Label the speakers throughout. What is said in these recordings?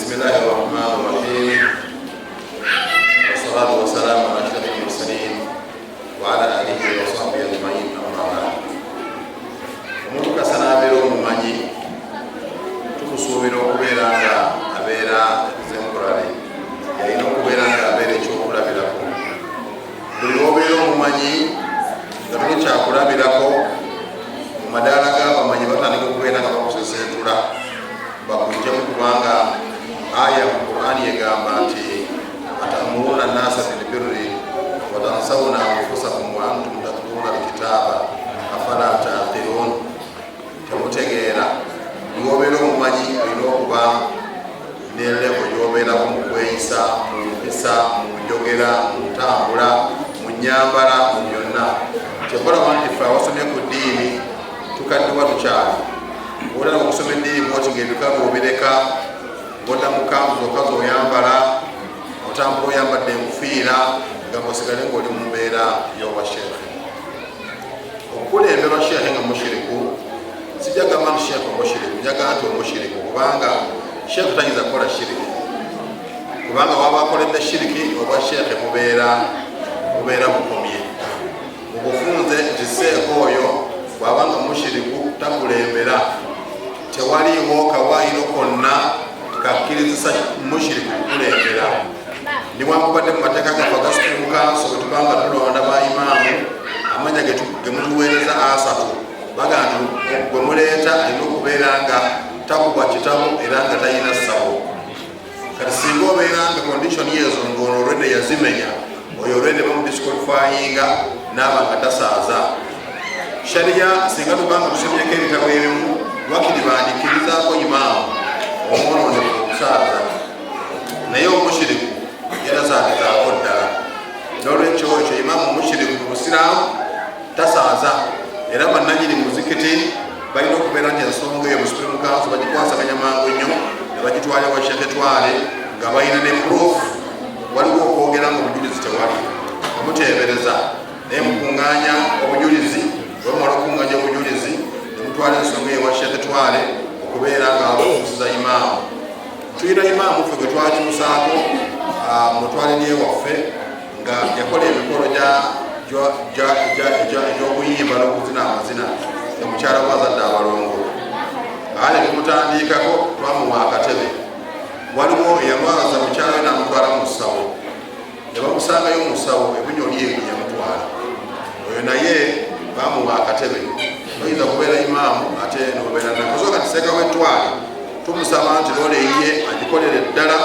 Speaker 1: Bismillahi rahmani rahim, wassalatu wassalamu ala ashrafil mursalin wa ala alihi wa sahbihi ajmain, amma ba'd. Omuntu kasana abeera omumanyi, tumusuubira okubeera nga abeera exemplary, yalina okubeera nga abeera ekyokulabirako. Buli lwobeera omumanyi nga toli kyakulabirako mu madaala g'abamanyi, batandika okubeera nga bakuseseetula bakugjamu, kubanga aya mu Qur'ani egamba nti atamuruna nasa bilbirri watansawuna anfusakum wa antum tatluna alkitaba afala taqilun. Temutegeera? Lwobeera omumanyi, olina okuba ne level gyobeerako mu kweyisa, mu mpisa, mu njogera, mu ntambula, mu nyambala, mu byonna. Kyekolaba nti ffe abasomye ku ddiini tukaddiwa tukyali. Olaba okusoma eddiini bwoti nga ebikalu obireka, odda mu kanzu zokka zoyambala, otambula oyambadde enkufiira, nga osigale nga oli mu mbeera y'obwasheekhe. Okukulemberwa sheekhe nga mushiriku, sijja gamba nti sheekhe omushiriku, njagala nti omushiriku, kubanga sheekhe tayinza kukola shiriki, kubanga waba akoledde shiriki, obwa sheekhe bubeera bukomye. Mu bufunze nti seeka oyo bw'abanga mushiriku takulembera. Tewaliiwo kawaayiro konna kakkirizisa mushiriku kukulembera, niwankubadde mu mateeka gaffe aga Supreme Council bwe tubanga tulonda ba imaamu, amanya gemutuweereza asatu baga nti gwe muleeta alina okubeera nga takubwa kitabo era nga talina ssabo. Kati singa obeera nga condition yezo ngaono olwedde yazimenya, oyo olwedde bamudisqualifyinga naaba nga tasaaza. Sharia, singa tubanga tusomyeko ebitabo ebimu, lwakiri bandikirizaako imaamu omwononefu okusaaza, naye omushiriku yatasaalizaako ddala. Nolwekyo ekyo imaamu omushiriku mu busiraamu tasaaza, era bannanyini muzikiti balina okubeera nti ensonga eyo mu Supreme Council bagikwasaganya mangu nnyo ne bagitwala ewa Sheekh Twale nga balina ne proof. Waliwo okwogera nga obujulizi tewali, omuteebereza, naye mukuŋŋaanya obujulizi. Bwemumala okuŋŋaanya obujulizi, ne mutwala ensonga eyo ewa Sheekh Twale okubeera nga bafuusiza imaamu. Tulina imaamu ffe gwe twakyusaako mutwale lyewaffe nga yakola emikolo egy'okuyimba n'okuzina amazina nga mukyala wazadde abalongo, ale tumutandikako, twamuwa akatebe. Waliwo eyalwaza mukyala we namutwala mu ssawo, ne bamusangayo mu ssawo ebunyoli eyo yamutwala. Oyo naye bamuwa akatebe. Oyinza kubeera imaamu ate nobeera nakozo. Kati seeka wetwale tumusaba nti role eyiye agikolere ddala.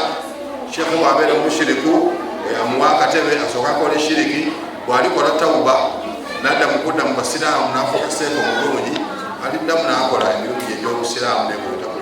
Speaker 1: Sheekhe bwabeera mushiriku, oyo amuwa akatebe asooka akola eshiriki. Bwalikola tawuba nadda mukudda mu basiraamu nafuuka seeka omulungi, aliddamu nakola emirimu gye egy'obusiraamu nekweta.